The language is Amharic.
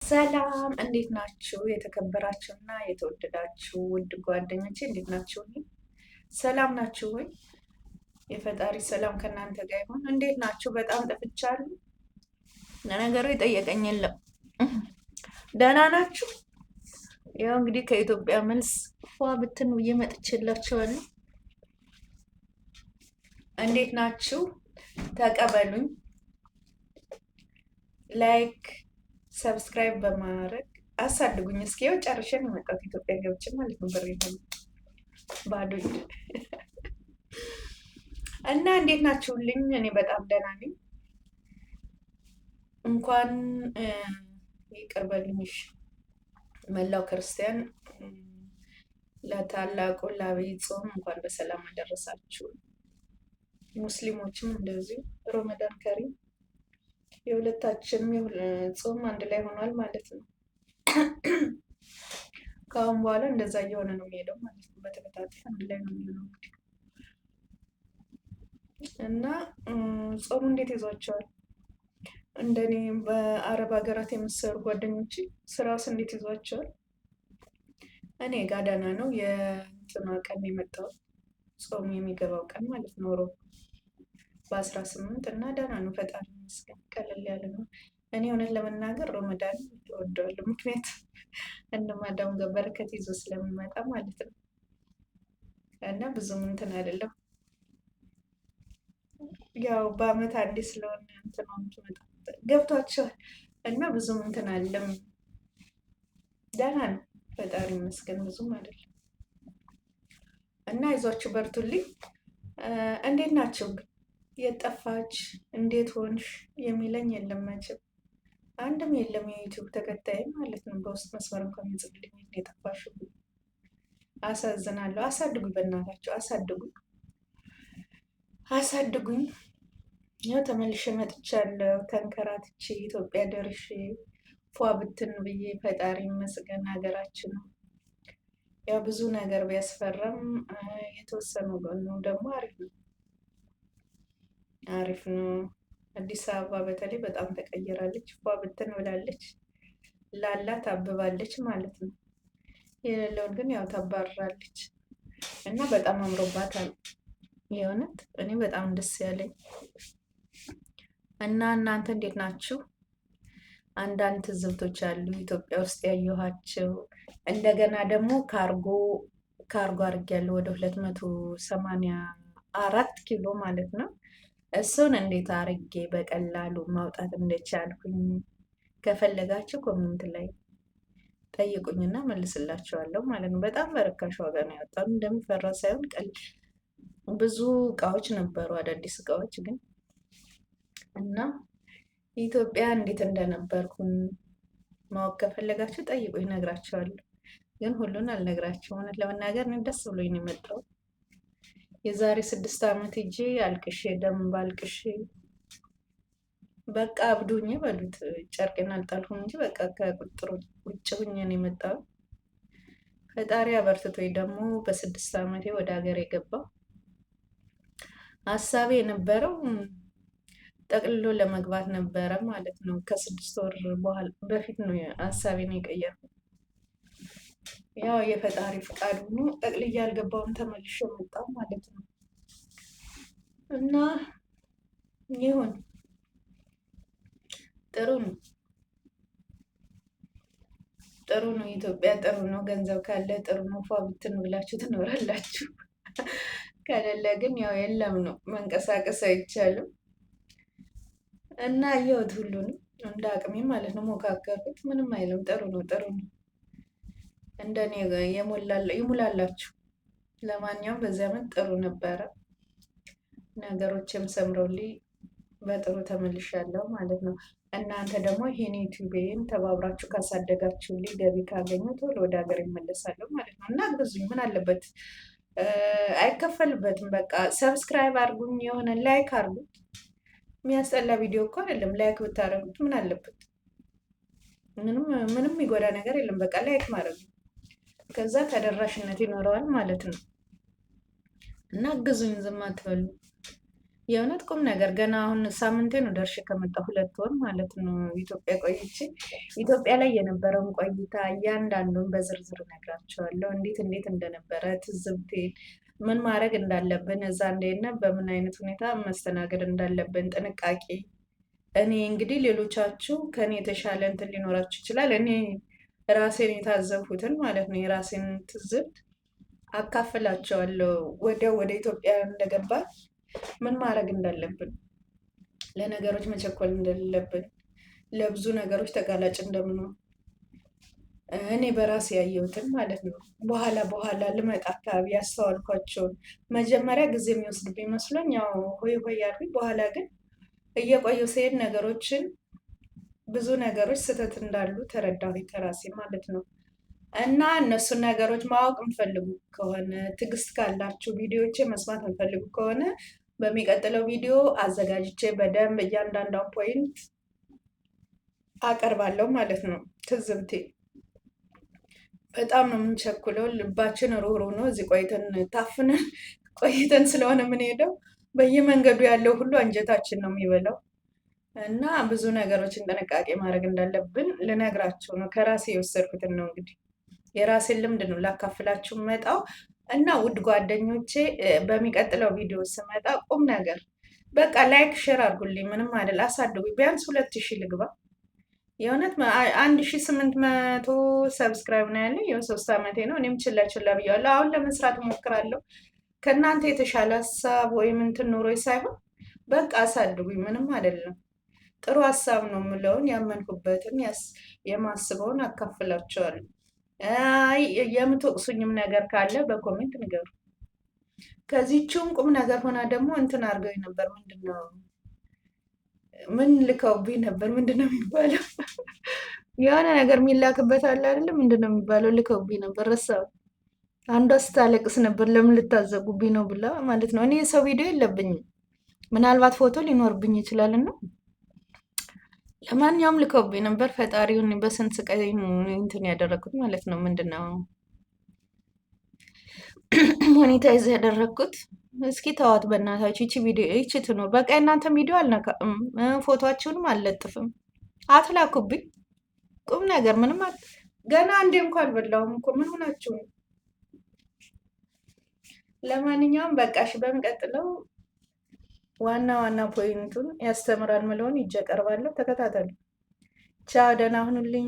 ሰላም እንዴት ናችሁ? የተከበራችሁ እና የተወደዳችሁ ውድ ጓደኞቼ እንዴት ናችሁ? ሰላም ናችሁ ወይ? የፈጣሪ ሰላም ከእናንተ ጋር ይሁን። እንዴት ናችሁ? በጣም ጠፍቻለሁ። ለነገሩ የጠየቀኝ የለም። ደህና ናችሁ? ያው እንግዲህ ከኢትዮጵያ መልስ ፏ ብትን ብዬ መጥቼላችኋለሁ። እንዴት ናችሁ? ተቀበሉኝ። Like subscribe በማድረግ አሳድጉኝ። እስኪ ያው ጨርሼ ነው የመጣሁት ኢትዮጵያ ገብቼ ማለት ነው። ብሬ ባዶ እና እንዴት ናችሁልኝ? እኔ በጣም ደህና ነኝ። እንኳን ይቅር በሉኝ መላው ክርስቲያን ለታላቁ ለዐቢይ ጾም እንኳን በሰላም አደረሳችሁ። ሙስሊሞችም እንደዚሁ ረመዳን ከሪም። የሁለታችንም ጾም አንድ ላይ ሆኗል ማለት ነው። ከአሁን በኋላ እንደዛ እየሆነ ነው የሚሄደው ማለት ነው። በተከታታይ አንድ ላይ ነው የሚሆነው እንግዲህ እና ጾሙ እንዴት ይዟቸዋል? እንደኔ በአረብ ሀገራት የምትሰሩ ጓደኞች ስራስ እንዴት ይዟቸዋል? እኔ ጋ ደህና ነው። የእንትኗ ቀን የመጣው ጾሙ የሚገባው ቀን ማለት ነው ሮብ በ18 እና ደህና ነው፣ ፈጣሪ ይመስገን። ቀለል ያለ ነው። እኔ እውነት ለመናገር ረመዳን እወደዋለሁ፣ ምክንያቱም እንደ ማዳም ጋር በረከት ይዞ ስለሚመጣ ማለት ነው። እና ብዙም እንትን አይደለም፣ ያው በአመት አንዴ ስለሆነ እንትን ነው ገብቷቸዋል። እና ብዙም እንትን አለም፣ ደህና ነው፣ ፈጣሪ ይመስገን፣ ብዙም አይደለም። እና ይዟችሁ በርቱልኝ። እንዴት ናቸው ግን? የጠፋች እንዴት ሆንሽ የሚለኝ የለም መቼም አንድም የለም። የዩቲዩብ ተከታይ ማለት ነው። በውስጥ መስመር እንኳን የሚጽፍልኝ የጠፋሽ አሳዝናለሁ። አሳድጉኝ፣ በእናታችሁ አሳድጉኝ፣ አሳድጉኝ። ያው ተመልሼ መጥቻለሁ። ተንከራትቼ ኢትዮጵያ ደርሼ ፏ ብትን ብዬ ፈጣሪ ይመስገን። ሀገራችን ያው ብዙ ነገር ቢያስፈራም የተወሰኑ ደግሞ አሪፍ ነው አሪፍ ነው። አዲስ አበባ በተለይ በጣም ተቀይራለች። ፏ ብትን ብላለች፣ ላላ ታብባለች ማለት ነው። የሌለውን ግን ያው ታባርራለች እና በጣም አምሮባታል። የእውነት እኔ በጣም ደስ ያለኝ እና እናንተ እንዴት ናችሁ? አንዳንድ ትዝብቶች አሉ ኢትዮጵያ ውስጥ ያየኋቸው። እንደገና ደግሞ ካርጎ ካርጎ አድርጌያለሁ ወደ 284 ኪሎ ማለት ነው። እሱን እንዴት አርጌ በቀላሉ ማውጣት እንደቻልኩኝ ከፈለጋችሁ comment ላይ ጠይቁኝና መልስላችኋለሁ ማለት ነው። በጣም በርካሽ ዋጋ ነው ያወጣው። እንደሚፈራ ሳይሆን ቀል ብዙ እቃዎች ነበሩ፣ አዳዲስ እቃዎች ግን እና ኢትዮጵያ እንዴት እንደነበርኩኝ ማወቅ ከፈለጋችሁ ጠይቁኝ፣ እነግራችኋለሁ። ግን ሁሉን አልነግራችሁም። እውነት ለመናገር እኔ ደስ ብሎኝ ነው የመጣሁት። የዛሬ 6 ዓመት ሂጄ አልቅሼ ደም ባልቅሼ በቃ አብዱኝ በሉት ጨርቄን አልጣልኩም እንጂ በቃ ከቁጥር ውጭ ሁኜ ነው የመጣሁት። ፈጣሪ አበርትቶኝ ደግሞ በ6 ዓመቴ ወደ ሀገር የገባው ሀሳቤ የነበረው ጠቅልሎ ለመግባት ነበረ ማለት ነው። ከ6 ወር በኋላ በፊት ነው ሀሳቤን የቀየርኩት። ያው የፈጣሪ ፍቃድ ሆኖ ጠቅልዬ አልገባሁም፣ ተመልሼ መጣሁ ማለት ነው። እና ይሁን ጥሩ ነው፣ ጥሩ ነው። ኢትዮጵያ ጥሩ ነው። ገንዘብ ካለ ጥሩ ነው። ፏ ብትን ብላችሁ ትኖራላችሁ። ከሌለ ግን ያው የለም ነው፣ መንቀሳቀስ አይቻልም። እና አየሁት ሁሉንም እንደ አቅሜ ማለት ነው። ሞካከርኩት፣ ምንም አይልም። ጥሩ ነው፣ ጥሩ ነው። እንደኔ ይሙላላችሁ። ለማንኛውም በዚህ ዓመት ጥሩ ነበረ። ነገሮችም ሰምረውልኝ በጥሩ ተመልሻለሁ ማለት ነው። እናንተ ደግሞ ይሄን ዩቲዩብን ተባብራችሁ ካሳደጋችሁልኝ ገቢ ካገኘሁ ቶሎ ወደ ሀገር ይመለሳለሁ ማለት ነው። እና አግዙኝ፣ ምን አለበት? አይከፈልበትም። በቃ subscribe አድርጉኝ፣ የሆነ like አድርጉት። የሚያስጠላ ቪዲዮ እኮ አይደለም። Like ብታደርጉት ምን አለበት? ምንም ምንም የሚጎዳ ነገር የለም። በቃ like ማድረግ ነው። ከዛ ተደራሽነት ይኖረዋል ማለት ነው። እና አግዙኝ፣ ዝም አትበሉ። የእውነት ቁም ነገር ገና አሁን ሳምንቴ ነው ደርሼ ከመጣሁ 2 ወር ማለት ነው ኢትዮጵያ ቆይቼ ኢትዮጵያ ላይ የነበረውን ቆይታ እያንዳንዱን በዝርዝር እነግራቸዋለሁ። እንዴት እንዴት እንደነበረ ትዝብቴን፣ ምን ማድረግ እንዳለብን እዛ እንደነ በምን አይነት ሁኔታ መስተናገድ እንዳለብን ጥንቃቄ። እኔ እንግዲህ ሌሎቻችሁ ከኔ የተሻለ እንትን ሊኖራችሁ ይችላል። እኔ ራሴን የታዘብኩትን ማለት ነው የራሴን ትዝብት አካፍላቸዋለሁ። ወዲያው ወደ ኢትዮጵያ እንደገባ ምን ማድረግ እንዳለብን፣ ለነገሮች መቸኮል እንደሌለብን፣ ለብዙ ነገሮች ተጋላጭ እንደምንሆን እኔ በራሴ ያየሁትን ማለት ነው። በኋላ በኋላ ልመጣ አካባቢ ያስተዋልኳቸውን መጀመሪያ ጊዜ የሚወስድብኝ መስሎኝ ያው ሆይ ሆይ ያልኩኝ፣ በኋላ ግን እየቆየሁ ስሄድ ነገሮችን ብዙ ነገሮች ስህተት እንዳሉ ተረዳሁኝ ከራሴ ማለት ነው። እና እነሱን ነገሮች ማወቅ የምፈልጉ ከሆነ፣ ትዕግስት ካላችሁ፣ ቪዲዮቼ መስማት የምፈልጉ ከሆነ በሚቀጥለው ቪዲዮ አዘጋጅቼ በደንብ እያንዳንዷን point አቀርባለሁ ማለት ነው። ትዝብቴ በጣም ነው የምንቸኩለው። ልባችን ሩህሩህ ነው። እዚህ ቆይተን ታፍነን ቆይተን ስለሆነ የምንሄደው በየመንገዱ ያለው ሁሉ አንጀታችን ነው የሚበላው። እና ብዙ ነገሮችን ጥንቃቄ ማድረግ እንዳለብን ልነግራችሁ ነው። ከራሴ የወሰድኩትን ነው፣ እንግዲህ የራሴን ልምድ ነው ላካፍላችሁ መጣው። እና ውድ ጓደኞቼ፣ በሚቀጥለው ቪዲዮ ስመጣ ቁም ነገር በቃ like share አድርጉልኝ። ምንም አይደል፣ አሳድጉኝ። ቢያንስ 2000 ልግባ። የእውነት 1800 subscribe ነው ያለኝ። ይኸው 3 ዓመቴ ነው። እኔም ችላ ችላ ብያለሁ። አሁን ለመስራት እሞክራለሁ። ከእናንተ የተሻለ ሀሳብ ወይም እንትን ኑሮኝ ሳይሆን በቃ አሳድጉኝ። ምንም አይደለም። ጥሩ ሀሳብ ነው የምለውን ያመንኩበትን የማስበውን አካፍላቸዋለሁ። አይ የምትወቅሱኝም ነገር ካለ በ comment ንገሩ። ከዚችውም ቁም ነገር ሆና ደግሞ እንትን አድርገው ነበር። ምንድን ነው ምን ልከውብኝ ነበር? ምንድን ነው የሚባለው? የሆነ ነገር የሚላክበት አለ አይደለም? ምንድን ነው የሚባለው? ልከውብኝ ነበር፣ ረሳሁ። አንዷ ስታለቅስ ነበር፣ ለምን ልታዘጉብኝ ነው ብላ ማለት ነው። እኔ የሰው ቪዲዮ የለብኝም፣ ምናልባት ፎቶ ሊኖርብኝ ይችላል እና ለማንኛውም ልከውብኝ ነበር። ፈጣሪውን በስንት ስቃይ እንትን ያደረግኩት ማለት ነው። ምንድን ነው monetize ያደረግኩት። እስኪ ተዋት በእናታችሁ፣ ይቺ ቪዲዮ ይቺ ትኖር። በቃ እናንተም ቪዲዮ አልነካም፣ ፎቶአችሁንም አልለጥፍም። አትላኩብኝ። ቁም ነገር ምንም ገና አንዴ እንኳ አልበላሁም እኮ፣ ምን ሆናችሁ ነው? ለማንኛውም በቃሽ። በሚቀጥለው ዋና ዋና point ኡን ያስተምራል ምለውን ይዤ እቀርባለሁ። ተከታተሉ። ቻው፣ ደህና ሁኑልኝ።